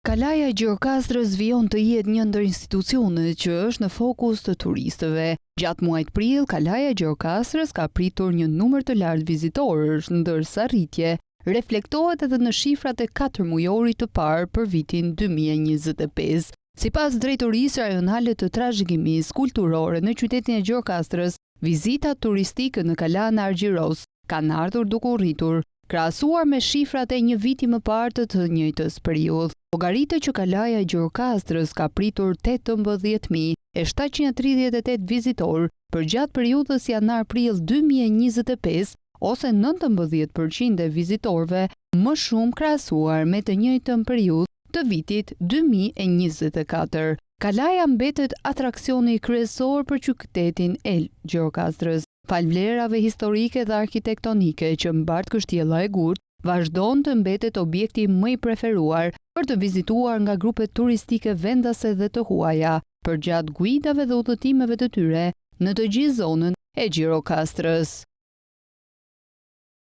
Kalaja e Gjirokastrës vijon të jetë një ndër institucionet që është në fokus të turistëve. Gjatë muajit prill, Kalaja e Gjirokastrës ka pritur një numër të lartë vizitorësh, ndërsa rritje reflektohet edhe në shifrat e katërmujorit të parë për vitin 2025. Sipas Drejtorisë Rajonale të Trashëgimisë Kulturore në qytetin e Gjirokastrës, vizitat turistike në Kalanë e Argjiros kanë ardhur duke u rritur, krahasuar me shifrat e një viti më parë të të njëjtës periudhë. Llogaritet që Kalaja e Gjirokastrës ka pritur 18.738 vizitorë përgjatë periudhës janar-prill 2025 ose 19% e vizitorëve më shumë krahasuar me të njëjtën periudhë të vitit 2024. Kalaja mbetet atraksioni kryesor për qytetin e Gjirokastrës. Falë vlerave historike dhe arkitektonike që mbart kështjella e gurtë, vazhdon të mbetet objekti më i preferuar për të vizituar nga grupet turistike vendase dhe të huaja, përgjatë guidave dhe udhëtimeve të tyre në të gjithë zonën e Gjirokastrës.